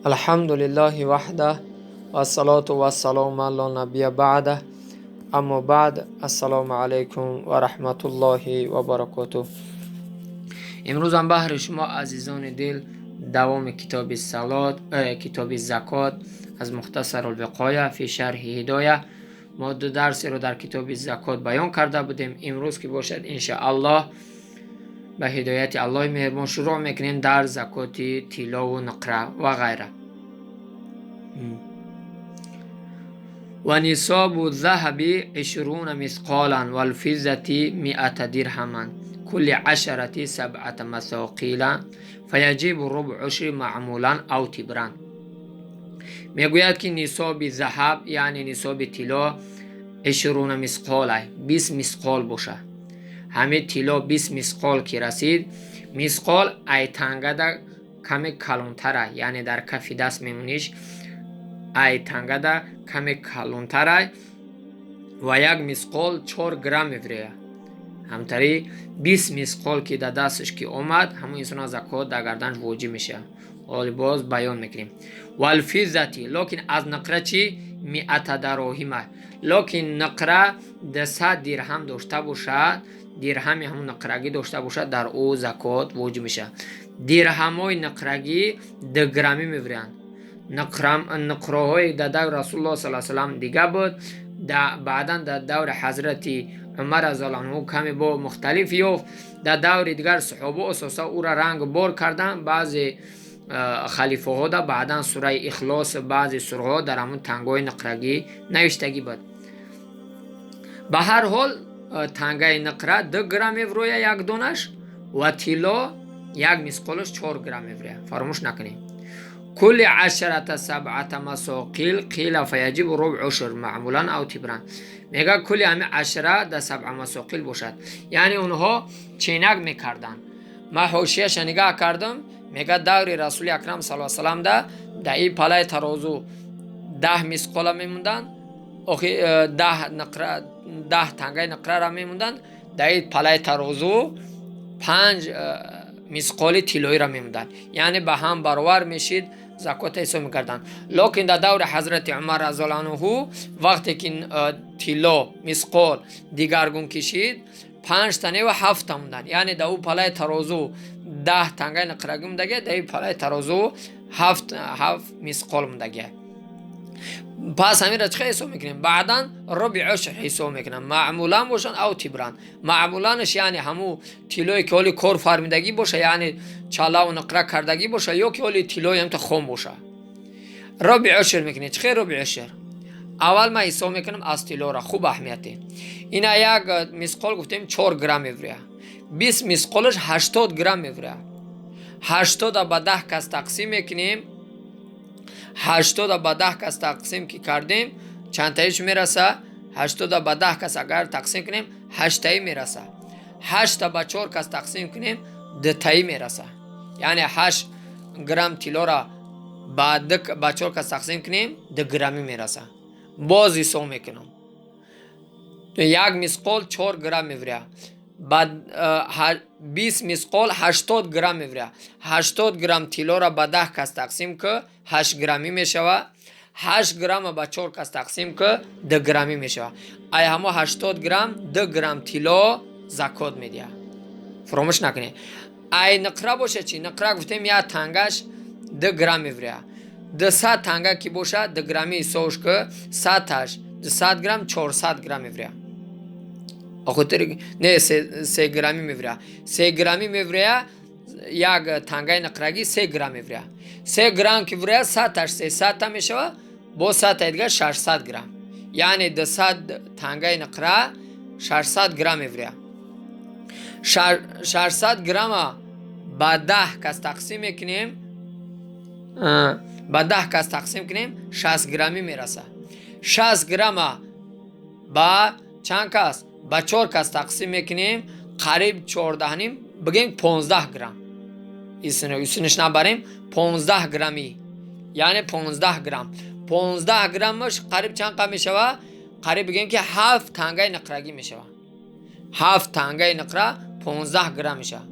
Алҳамду лиллаҳи ваҳдаҳ вассалоту вассалому ало набия баъдаҳ. Аммо баъд, ассалому алайкум ва раҳматуллоҳи ва баракотуҳ. Имрӯзам баҳри шумо, азизони дил, давоми китоби салот, китоби закот аз Мухтасарул Виқоя фи шарҳи Ҳидоя. Мо ду дарсеро дар китоби закот баён карда будем. Имрӯз ки бошад, иншааллоҳ, ба ҳидояти Аллоҳи меҳрубон шурӯъ мекунем дар закоти тиллову нуқра ва ғайра. Ва нисобу заҳаби ишруна мисқолан валфиззати миата дирҳаман кулли ашарати сабъата масоқила фаяҷибу рубъу ушри маъмулан ав тибран. Мегӯяд, ки нисоби заҳаб, яъне нисоби тилло, ишруна мисқола, 20 мисқол бошад. Ҳамин тилло 20 мисқол ки расид, мисқол ай тангада каме калонтара, яъне дар кафи даст мемониш, ай тангада каме калонтара ва як мисқол 4 грамм меврея. Ҳамтари 20 мисқол ки дар дасташ ки омад, ҳамон инсона закот дар гарданаш воҷиб мешавад. Ҳоли боз баён мекунем. Валфиззати, локин аз нуқра чӣ? Миата дароҳима. Локин нуқра 200 дирҳам дошта бошад, дирҳами ҳамон нуқрагӣ дошта бошад, дар ӯ закот воҷиб мешавад. Дирҳамҳои нуқрагӣ 2 граммӣ мевреянд. Нуқраҳои дар даври Расулуллоҳ саллаллоҳу алайҳи васаллам дига буд, баъдан дар даври ҳазрати Умар разияллоҳу анҳу каме бо мухталиф ёфт. Дар даври дигар саҳоба асоса ӯра ранг бор карданд. Баъзе халифаҳо да баъдан сураи Ихлос, баъзе сураҳо дар ҳамон тангои нуқрагӣ навиштагӣ буд. Ба ҳар ҳол, тангаи нуқра 2 грамм мевроя як донаш ва тилло як мисқолаш 4 грамм мевроя. Фаромӯш накунед. Кулли ашарата сабъата масоқил қила фаяҷибу рубъ ушр маъмулан ав тибран. Мега, кулли ҳами ашра да сабъа масоқил бошад, яъне онҳо ченак мекарданд. Ман ҳошияша нигаҳ кардам. Мега, даври Расули Акрам саллаллоҳу алайҳи васаллам да и палаи тарозу 10 мисқола мемонданд, охи 10 нуқра, 10 тангаи нуқрара мемонданд, да и палаи тарозу 5 мисқоли тиллоиро мемонданд, яъне ба ҳам баровар мешид, закота ҳисоб мекарданд. Локин дар даври ҳазрати Умар разияллоҳу анҳу, вақте ки тилло мисқол дигаргун кишид, панҷта не ва ҳафта монданд, яъне дар ӯ палаи тарозу 10 тангаи нуқрагӣ мондагия, дар и палаи тарозу ҳафт мисқол мондагия. Пас ҳаминро чӣ ҳисоб мекунем? Баъдан рубъи ушр ҳисоб мекунам, маъмулан бошанд ав тибран. Маъмуланаш, яъне ҳамун тиллое ки ҳоли кор фармидагӣ боша, яъне чалаву нуқра кардагӣ боша, ё ки ҳоли тиллои ҳамта хом боша, рубъи ушр мекунем. Чӣ хел рубъи ушр? Аввал ман ҳисоб мекунам аз тиллора. Хуб, аҳамияте ина: як мисқол гуфтем, 4 грамм меврия, 20 мисқолаш 80 грамм меврия. 80-а ба 10 кас тақсим мекунем. 80-а ба 10 кас тақсим ки кардем, чандтаиш мераса? 80-а ба 10 кас агар тақсим кунем, ҳаштаӣ мераса. 8-та ба чор кас тақсим кунем, дутаӣ мераса. Яъне 8 грамм тиллора ба чор кас тақсим кунем, 2 граммӣ мераса. Боз ҳисоб мекунам: як мисқол 4 грамм меврия, ба 20 мисқол 80 грамм меврия. 80 грамм тиллора ба 10 кас тақсим ки, 8 граммӣ мешава. 8 грамма ба чор кас тақсим ки, 2 граммӣ мешава. Ай ҳамо 80 грамм 2 грамм тилло закот медиҳад. Фаромӯш накунед. Ай нуқра боша чӣ? Нуқра гуфтем, як тангаш 2 грамм меврия. 200 танга ки бошад, 2 граммӣ ҳисобш ки, 100-таш 200 грамм, 400 грамм меврия. Охотир не, 3 граммӣ меврия. 3 граммӣ меврия. Як тангаи нуқрагӣ 3 грамм меврия. 3 грамм ки врия, 100-таш 300-та мешава, бо 100-таи дигар 600 грамм, яъне 200 тангаи нуқра 600 грамм меврия. 600 грамма ба 10 кас тақсим мекунем, ба 10 кас тақсим кунем, 60 граммӣ мераса. 60 грамма ба чанд кас, ба чор кас тақсим мекунем, қариб 14,5, бигем 15 грамм, исиниш набарем, 15 граммӣ, яъне 15 грамм. 15 граммаш қариб чанд қа мешава? Қариб бигем, ки ҳафт тангаи нуқрагӣ мешава. Ҳафт тангаи нуқра 15 грамм мешава,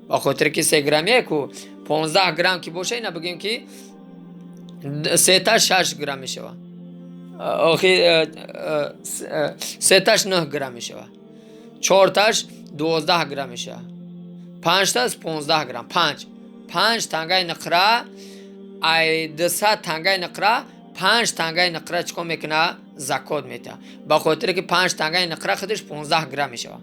ба хотире ки 3 граммие ку 15 грамм ки боша, ина бигем, ки Сеташ 6 грамм мешавад. Охи, сеташ 9 грамм мешавад, чорташ 12 грамм мешавад, панҷташ 15 грамм. Панҷ тангаи нуқра, ай 200 тангаи нуқра панҷ тангаи нуқра чӣ кор мекунад? Закот метаҳад, ба хотире ки панҷ тангаи нуқра худаш 15 грамм мешавад.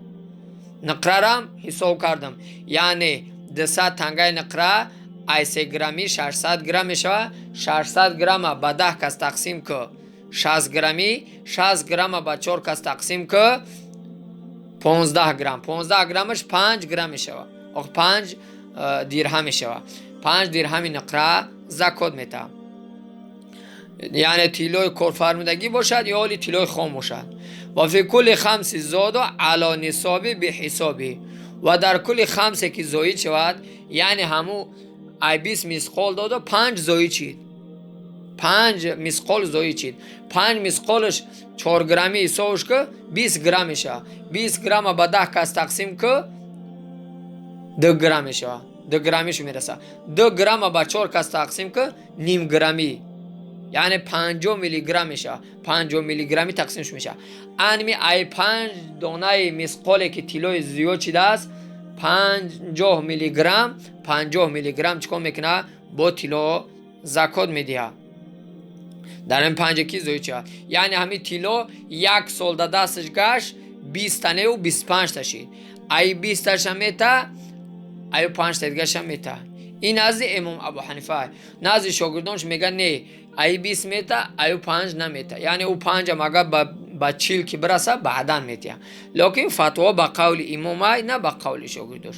Нуқрарам ҳисоб кардам, яъне 200 тангаи нуқра ай 3 граммӣ 600 грамм мешавад. 600 грамма ба 10 кас тақсим ку, 60 граммӣ. 60 грамма ба чор кас тақсим ку, 15 грамм. 15 граммаш 5 грамм мешавад, ох, 5 дирҳам мешавад. 5 дирҳами нуқра закот метаҳад, яъне тиллои корфармудагӣ бошад ё оли тиллои хом бошад. وفي كل خمس زاد على النصاب بحسابه. Ва дар кулли хамсе ки зоид шавад, яъне ҳаму ай 20 мисқол доду панҷ зоид шид, 5 мисқол зоид шид, 5 мисқолаш 4 граммӣ ҳисобш ку, 20 грамм мешавад. 20 грамма ба 10 кас тақсим ку, 2 грамм мешавад, 2 граммишу мерасад. 2 грамма ба чор кас тақсим ку, ним граммӣ, яъне 50 миллиграмм мешавад. 50 миллиграммӣ тақсимш мешавад. Анми ай панҷ донаи мисқоле ки тиллои зиёд шидааст, 50 миллиграмм, 50 миллиграмм чӣ кор мекунад? Бо тилло закот медиҳад дар ин панҷе ки зоид шавад. Яъне ҳамин тилло як сол да дасташ гашт, 20 танеу 25-та шид, ай 20-таша мета, аю панҷта дигаша мета. Ин назди имом Абу Ҳанифа. Назди шогирдонш мега: не, ай 20 мета, аю панҷ намета. Яъне ӯ панҷам агар ба 40 ки бираса, баъдан метиҳа. Лекин фатво ба қавли имомай, на ба қавли шогирдош.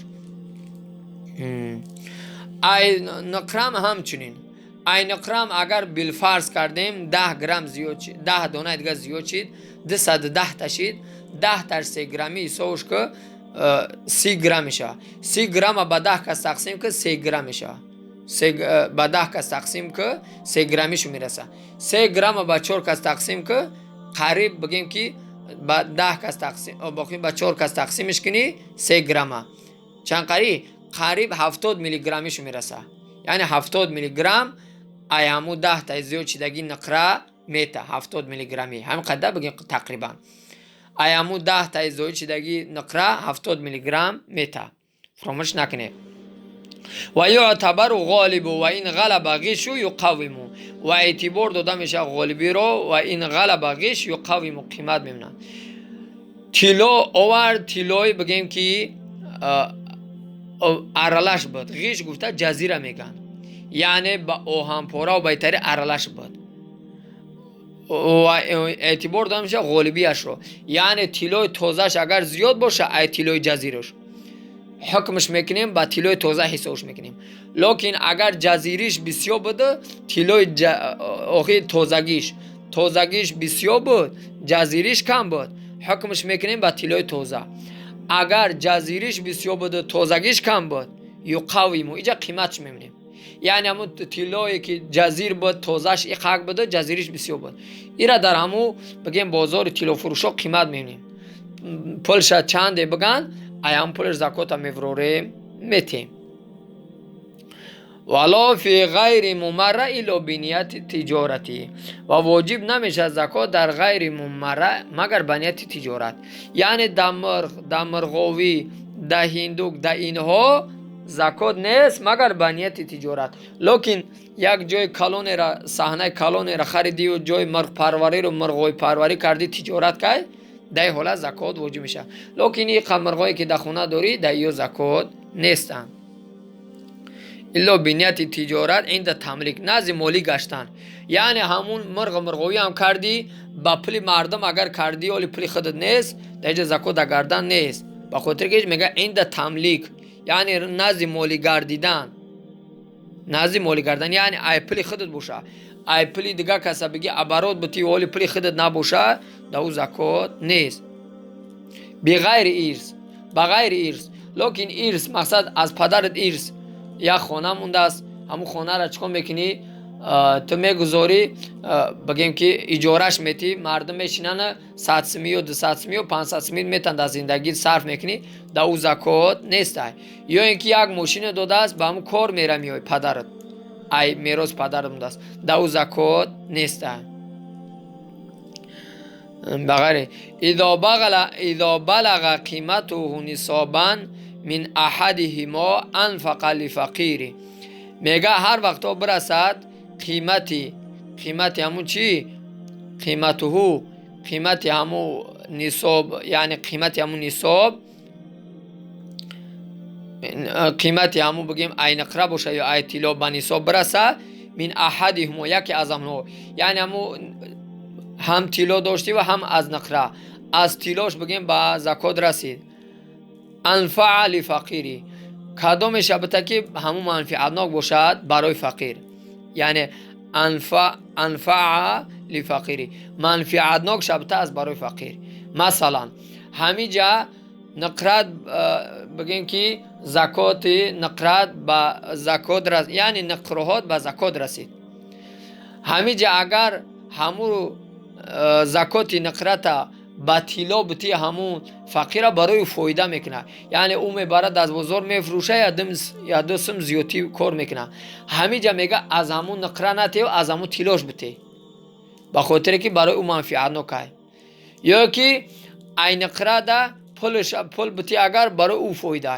Ай нуқрам ҳамчунин. Ай нуқрам агар билфарз кардем, 10 грамм зиёд, 10 донаи дига зиёд шид, 210-та шид, 10-таш 3 граммӣ ҳисобш ку, 30 грамм мешавад. 30 грамма ба 10 кас тақсим ку, 3 грамм мешавад. Ба 10 кас тақсим ку, 3 граммишу мераса. 3 грамма ба чор кас тақсим ку, қариб бигем ки ба 10 кас тақсим, боқӣ ба чор кас тақсимиш кунӣ, 3 грамма чанд? Қариб 70 миллиграммишу мераса. Яъне 70 миллиграмм ай ҳаму 10-таи зиёд шидагӣ нуқра мета, 70 миллиграммӣ, ҳамин қадар бигем, тақрибан ай ҳаму 10-таи зоид шидагӣ нуқра 70 миллиграмм мета. Фаромӯш накунед. ويعتبر الغالب وإن غلب الغش يقوم. Ва эътибор дода мешавад ғолибиро. وإن غلب الغش يقوم, қимат мемонад. Тилло овард, тиллои бигем ки аралаш буд. Ғиш гуфта ҷазира мегӯянд, яъне ба оҳанпораву байтари аралаш буд. Ва эътибор дода мешавад ғолибиашро, яъне тиллои тозааш агар зиёд боша, ай тиллои ҷазираш ҳукмш мекунем, ба тиллои тоза ҳисобш мекунем. Лекин агар ҷазириш бисёр буда, тиллои охи тозагиш бисёр буд, ҷазириш кам буд, ҳукмш мекунем ба тиллои тоза. Агар ҷазириш бисёр буду, тозагиш кам буд, يقوم, иҷа қиматш мемонем. Яъне ҳамун тиллое ки ҷазир буд, тозааш иқак буда, ҷазириш бисёр буд, ира дар ҳамун бигем бозори тиллофурӯшо қимат мемонем. Пулша чанде биган, ай ҳамун пулаш закота меврорем, метем. ولا في غير ممرّ إلا بنية التجارة. Ва воҷиб намешавад закот дар ғайри мумарра, магар ба нияти тиҷорат. Яъне да мурғ, да мурғовӣ, да ҳиндук, да инҳо закот нест, магар ба нияти тиҷорат. Лекин як ҷои калонера, саҳнаи калонера харидию ҷои мурғпарвариро мурғойпарварӣ кардӣ, тиҷорат кай, дар ин ҳолат закот воҷиб мешавад. Лекин ин мурғое ки дар хона дорӣ, дар иё закот нестанд. إلا بنية التجارة عند التمليك, назди молик гаштан. Яъне ҳамун мурғ мурғовиам кардӣ, ба пули мардум агар кардӣ, оли пули худат нест, дар инҷа закот дар гардан нест, ба хотире ки мега عند التمليك, яъне назди молик гардидан. Назди молик гардан, яъне ай пули худат боша. Ай пули дигар каса бигӣ, оборот бутӣ, оли пули худат набоша, дар ӯ закот нест. بغير إرث, ба ғайри ирс. Лекин ирс мақсад аз падарат ирс як хона мондааст, ҳамун хонаро чӣ кор мекунӣ? Ту мегузорӣ, бигем ки иҷораш метӣ, мардум мешинанд, 100 сумиё, 200 сумиё, 500 сумӣ метан, дар зиндагӣ сарф мекунӣ, дар ӯ закот нестай. Ё ин ки як мошине додааст, ба ҳамун кор мера меои падарат. Ай мерос падар будааст, да ӯ закот неста. Ба ғайри إذا بلغ قيمته نصابا من أحدهما أنفق لفقير. Мега, ҳар вақто бирасад қимати ҳамун чӣ, قيمته, қимати ҳамун нисоб, яъне қимати ҳамун нисоб, қимати ҳамун, бигем, ай нуқра боша ё ай тилло, ба нисоб бираса, من أحدهما, яке аз ҳамонҳо, яъне ҳамун ҳам тилло доштӣ ва ҳам аз нуқра, аз тиллош, бигем, ба закот расид, أنفق لفقير, кадомеша бита, ки ҳамун манфиатнок бошад барои фақир, яъне أنفع لفقير, манфиатнок шабта аст барои фақир. Масалан, ҳамиҷа нуқрат, бигем, ки закоти нуқрат ба закот, яъне нуқраҳот ба закот расид. Ҳамиҷа агар ҳамун закоти нуқрата ба тилло бити, ҳамун фақира барои фоида мекунад, яъне ӯ мебарад, аз бозор мефурӯша, я ду сум зиёдтӣ кор мекунад. Ҳамиҷа мега, аз ҳамун нуқра натев, аз ҳамун тиллош бите, ба хотире ки барои ӯ манфиатнок ай. Ё ки ай нуқрада пул бити, агар барои ӯ фоида,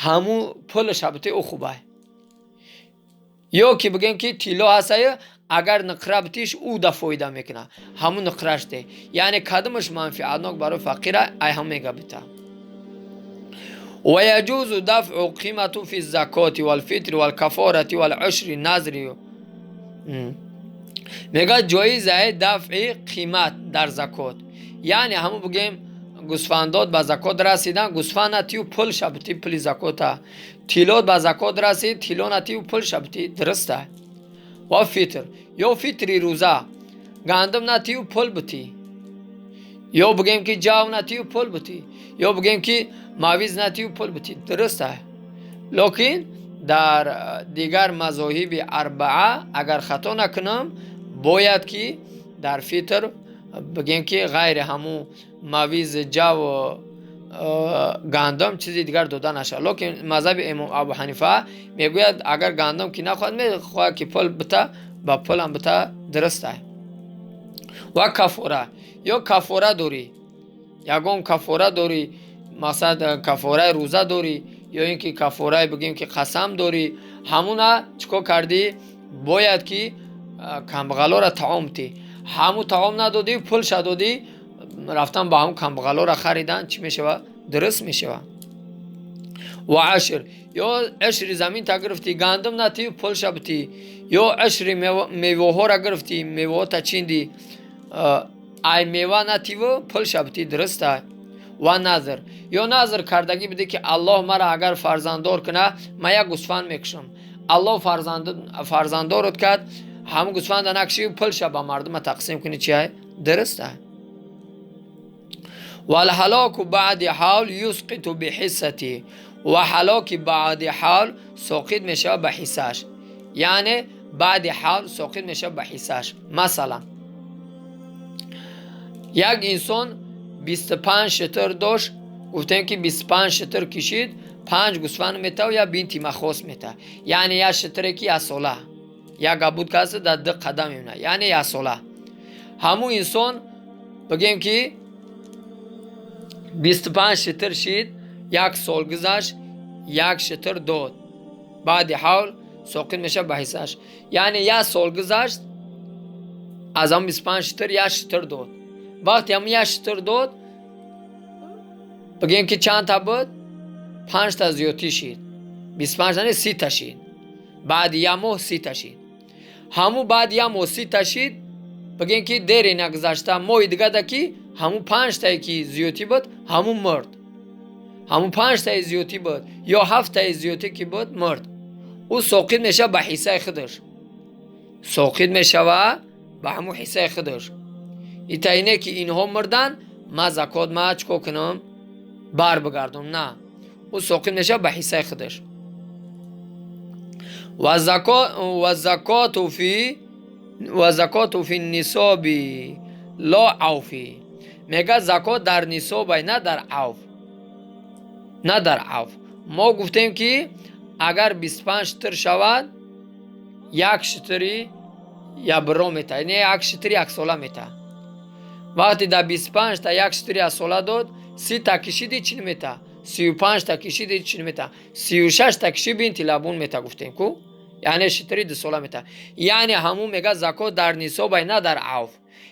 ҳамун пулаша бити, ӯ хубай. Ё ки, бигем, ки тилло ҳастаю, агар нуқра битиш, ӯ да фоида мекунад, ҳамун нуқраш де. Яъне кадомаш манфиатнок барои фақира, ай ҳам мега бита. ويجوز دفع قيمة في الزكاة والفطر والكفارة والعشر نذر. Мега, ҷоиз ае дафъи қимат дар закот, яъне ҳамун, бигем, гӯсфандот ба закот расидан, гӯсфанд натию, пул шабити, пули закота. Тиллот ба закот расид, тилло натию, пул шабити, дуруста. Ва фитр ё фитри рӯза, гандум натию, пул битӣ, ё, бигем, ки ҷав натию, пул битӣ, ё, бигем, ки мавиз натию, пул битӣ, дуруста. Лекин дар дигар мазоҳиби арбаа, агар хато накунам, бояд ки дар фитр, бигем, ки ғайри ҳамун мавиз, ҷав, гандум чизи дигар дода нашавад. Лекин мазҳаби имом Абу Ҳанифа мегӯяд, агар гандум ки нахоҳад, мехоҳад ки пул бита, ба пулам бита, дуруста. Ва кафора, ё кафора дорӣ, ягон кафора дорӣ, мақсад, кафораи рӯза дорӣ ё ин ки кафораи, бигем, ки қасам дорӣ, ҳамуна чӣ кор кардӣ? Бояд ки камбағалоро таом битӣ. Ҳамун таом надодӣ, пулша додӣ, рафтан ба ҳамун камбағалоро харидан, чӣ мешавад? Дуруст мешавад. Ва ашр, ё ашри заминта гирифтӣ, гандум натӣ, пулша битӣ, ё ашри мевоҳоро гирифтӣ, мевоҳота чиндӣ, ай мева нативу, пулша битӣ, дуруста. Ва назр, ё назр кардагӣ бидӣ, ки Аллоҳ мара агар фарзанддор кунад, ман як гӯсфанд мекушам. Аллоҳ фарзанддорот кард, ҳамун гӯсфанда накушӣ, пулша ба мардума тақсим кунӣ, чи дуруста. والهلاك بعد حول يسقط بحصته. Ва ҳалоки баъди ҳавл соқит мешавад ба ҳиссааш, яъне баъди ҳавл соқит мешавад ба ҳиссааш. Масалан, як инсон 25 шитр дошт, гуфтем, ки 25 шитр кишид, панҷ гӯсфанд метав, я бинти махос мета, яъне як шитре ки яксола, як габуд каста дар ду қадам мемонад, яъне яксола. Ҳамун инсон, бигем, ки 25 шитр шид, як сол гузашт, як шитр дод, баъди ҳавл соқит мешавад ба ҳиссааш. Яъне як сол гузашт, аз ҳамун 25 шитр як шитр дод. Вақте ҳамун як шитр дод, бигем, ки чандта буд? Панҷта зиёдтӣ шид, 25 не, 30-та шид. Баъди як моҳ 30-та шид. Ҳамун баъди як моҳ 30-та шид, бигем, ки дере нагузашта, моҳи дигада ки ҳамун панҷтае ки зиёдтӣ буд, ҳамун мурд. Ҳамун панҷтаи зиёдтӣ буд ё ҳафтаи зиёдтӣ ки буд, мурд. Ӯ соқит мешавад ба ҳиссаи худаш, соқит мешавад ба ҳамун ҳиссаи худаш. Итаине ки инҳо мурданд, ма закот ма чӣ кор кунам, бар бигардам? На, ӯ соқит мешавад ба ҳиссаи худаш. والزكاة في النصاب لا عوف. Мега, закот дар нисобай, на дар авф, на дар авф. Мо гуфтем, ки агар 25 шитр шавад, Як шитри ябро мета, не, як шитри яксола мета. Вақте дар 25-та як шитри яксола дод, 30-та кишиди, чил мета, 35-та кишиди, 40 мета, 36-та киши, бинти лабун мета, гуфтем ку, яъне шитри дусола мета. Яъне ҳамун мега, закот дар нисобай, на дар авф.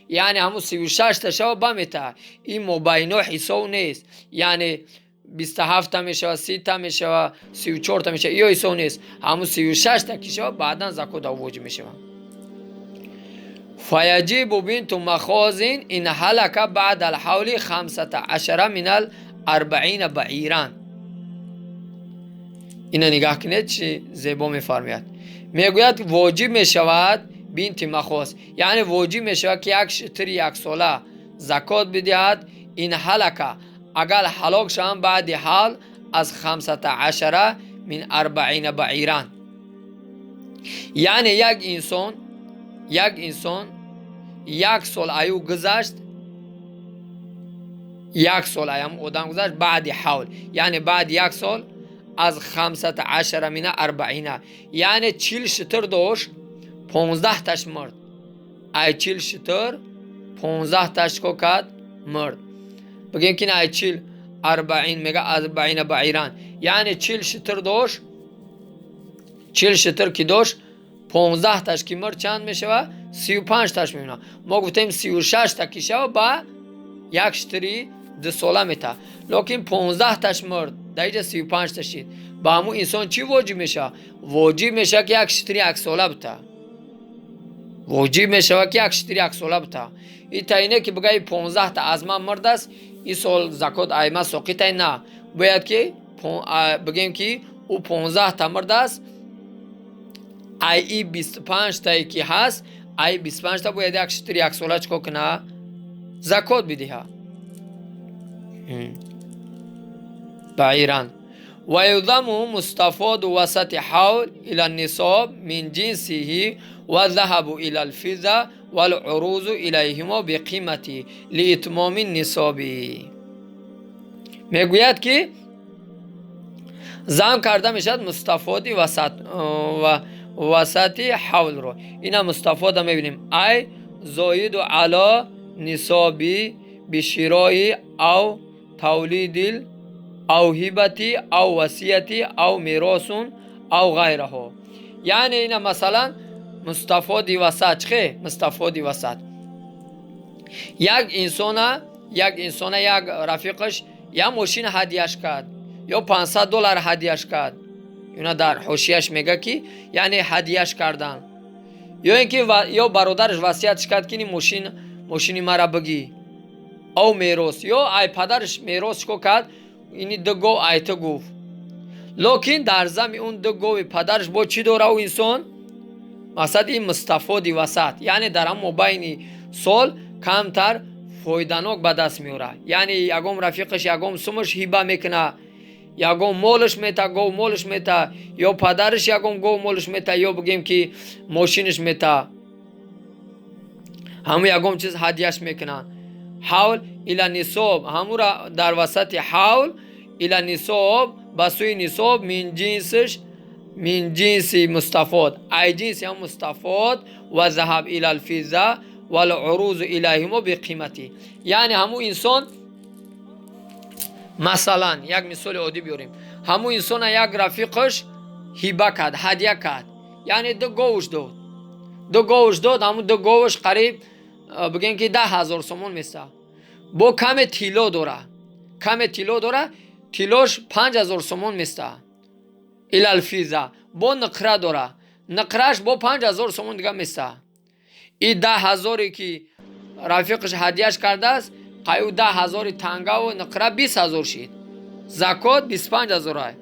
Яъне ҳамун 36-та шава, ба мета. Ин мобайно ҳисоб нест, яъне 27-та мешава, 30-та мешава, 34-та мешава, ё ҳисоб нест. Ҳамун 36-та ки шава, баъдан закот да воҷиб мешава. فيجب بنت مخاض إن هلك بعد الحول 15 من الأربعين بعيرا. Ина нигаҳ кунед, чи зебо мефармояд. Мегӯяд, воҷиб мешавад бинти махоз, яъне воҷиб мешавад, ки як шитри яксола закот бидиҳад. إن هلك, агар ҳалок шаванд, بعد الحول аз 15 من 40 بعيرا. Яъне як инсон як сол аю гузашт, як сол аям одам гузашт, بعد الحول, яъне баъди як сол аз 15 من 40, яъне 40 шитр дошт, 15-таш мурд. Ай 40 шитр 15-таш чикор кард? Мурд. Бигем ки ай 40, 40 мега, 40 بعيرا, яъне 40 шитр дошт, 40 шитр ки дошт, 15-таш ки мурд, чанд мешава? 35-таш мемонад. Мо гуфтем, 36-та ки шава, ба як шитри дусола мета, лекин 15-таш мурд, дар иҷа 35-та шид. Ба ҳамун инсон чӣ воҷиб мешавад? Воҷиб мешавад, ки як шитри яксола бита. Воҷиб мешавад, ки як шитри яксола бита. И таине ки бигаи, 15-та аз ман мурдааст, ин сол закот айма соқитай, на. Бояд ки бигем, ки ӯ 15-та мурдааст, ай и 25-тае ки ҳаст, ай 25-та бояд як шитри яксола чикор куна? Закот бидиҳа. بعيرا. ويضم مستفاد وسط حول إلى النصاب من جنسه والذهب إلى الفضة والعروض إليهما بقيمته لإتمام النصاب. Мегӯяд, ки зам карда мешавад мустафоди васат ва васати ҳавлро. Ина мустафода мебинем: أي زائد على النصاب بشراء أو توليد أو هبة أو وصية أو ميراث أو غيره. Яъне ина масалан мустафоди васат чихе? Мустафоди васат, як инсона як рафиқаш як мошин ҳадияш кард ё 500 доллар ҳадияш кард. Ина дар ҳошияш мега, ки яъне ҳадияш кардан ё ин ки ё бародараш васиятш кард, ки ин мошин, мошини мара бигӣ, أو ميراث, ё ай падараш мерос чикор кард, ини ду гов айта гуфт. Лекин дар зами он ду гови падараш бо чӣ дора ӯ инсон? Мақсад ин мустафоди васат, яъне дар ҳам мобайни сол камтар фоиданок ба даст меорад. Яъне ягон рафиқаш ягон сумаш ҳиба мекуна, ягон молаш мета, гов молаш мета, ё падараш ягон гов молаш мета, ё бигем, ки мошинаш мета, ҳамун ягон чиз ҳадияш мекунанд. حول إلى النصاب, ҳамура дар васати ҳавл, إلى النصاب, ба сӯи нисоб, من جنسش, من جنس المستفاد, ай ҷинси ҳам мустафод, والذهب إلى الفضة والعروض إليهما بقيمته. Яъне ҳамун инсон, масалан, як мисоли оддӣ биёрем, ҳамун инсона як рафиқаш ҳиба кард, ҳадя кард, яъне ду говш дод, ду говш дод. Ҳамун ду говш қариб бигем, ки 10 000 сомон места. Бо каме тилло дора, каме тилло дора, тиллош 5000 сомон места. إلى الفضة, бо нуқра дора, нуқраш бо 5000 сомон дига места. И 10 000-е ки рафиқаш ҳадияш кардааст, қаю 10 000-и тангаву нуқра 20 000 шид. Закот 25 000 ай.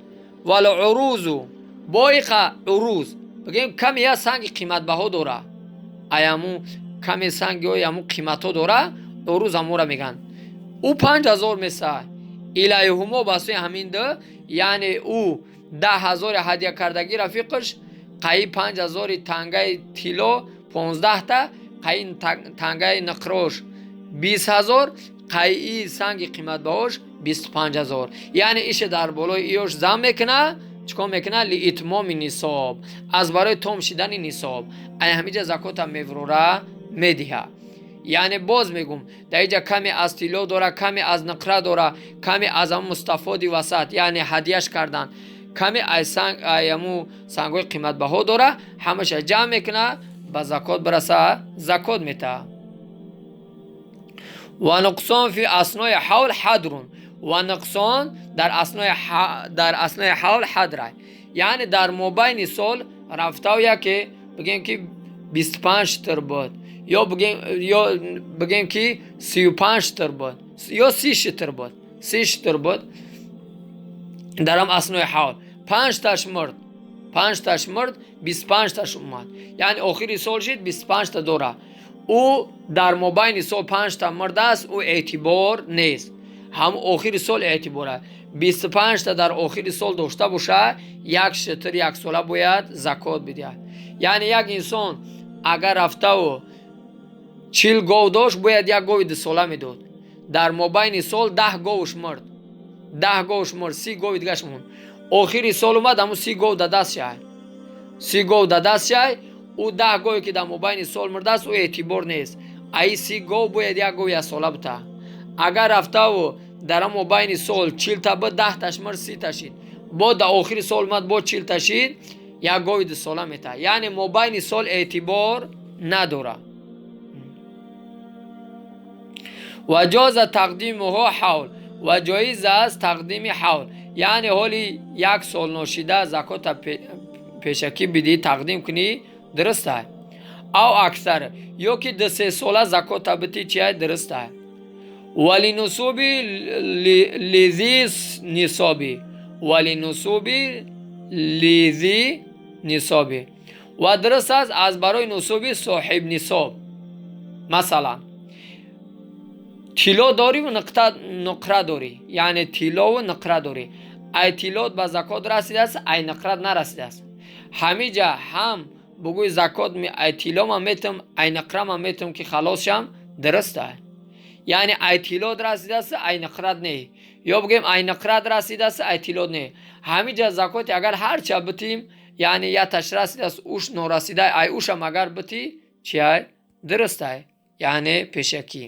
والعروض, бо иқа уруз, бигем, каме як санги қиматбаҳо дора, аяму каме сангиҳои ҳамун қиматҳо дора, уруз ҳамура мегӯянд, ӯ 5000 меса. إليهما, ба сӯи ҳамин ду, яъне ӯ 10 000-и ҳадя кардагӣ рафиқаш, қаи 5000-и тангаи тилло 15-та, қаи тангаи нуқрош 20 000, қаи санги қиматбаҳош 25 000. Яъне ише дар болои иёш зам мекуна. Чикор мекунад? Лиитмоми нисоб, аз барои том шидани нисоб ай ҳамиҷа закота меврора, медиҳад. Яъне боз мегум, дар иҷа каме аз тилло дора, каме аз нуқра дора, каме аз ҳамун мустафоди васат, яъне ҳадияш кардан, каме ай санг, ай ҳаму сангҳои қиматбаҳо дора, ҳамаша ҷамъ мекуна, ба закот бираса, закот метаҳад. Ва нуқсон фи аснои ҳавл ҳадрун, ва нуқсон дар аснои ҳавл ҳадрай, яъне дар мобайни сол рафтав яке, бигем ки 25 шитр буд, ё бигем ки 35 шитр буд, ё 30 шитр буд, 30 шитр буд, дар ҳам аснои ҳавл панҷташ мурд, панҷташ мурд, 25таш омад, яъне охири сол шид, 25та дора. Ӯ дар мобайни сол панҷта мурдааст, ӯ эътибор нест, ҳам охири сол эътибор аст. 25та дар охири сол дошта боша, як шитр яксола бояд закот бидиҳад. Яъне як инсон агар рафтаву 40 гов дошт, бояд як гови дусола медод. Дар мобайни сол 10 говуш мурд, 10 говуш мурд, 30 гови дигаш монд. Охири сол омад, ҳамун 30 гов да даст шай, 30 гов да даст шай. Ӯ 10 гове ки дар мобайни сол мурдааст, ӯ эътибор нест. Аи 30 гов бояд як гови яксола бута. Агар рафтаву дар ҳам мобайни сол 40та буд, 10таш мурд, 30та шид, бо дар охири сол омад, бо 40та шид, як гови дусола метаҳад. Яъне мобайни сол эътибор надорад. Ва ҷоза тақдимуҳо ҳавл, ва ҷоиз аст тақдими ҳавл, яъне ҳоли як сол ношида закота пешакӣ бидӣ, тақдим кунӣ, дуруст ай. Ав аксар, ё ки ду-се сола закота битӣ, чиай, дуруст ай. Валинусуби лизи нисоби, валинусуби лизи нисоби, ва дуруст аст аз барои нусуби соҳиб нисоб. Масалан, тилло дориву нуқра дорӣ, яъне тиллову нуқра дорӣ, ай тиллот ба закот расидааст, ай нуқрат нарасидааст. Ҳамиҷа ҳам бугӯи закот ай тиллома метам, ай нуқрама метам, ки халос шам, дуруст ай. Яъне ай тиллот расидааст, ай нуқрат не, ё бигӯем ай нуқрат расидааст, ай тиллот не. Ҳамиҷа закоти агар ҳарча битим, яъне яташ расидааст, уш норасида, ай ушам агар битӣ, чи ай, дуруст ай, яъне пешакӣ.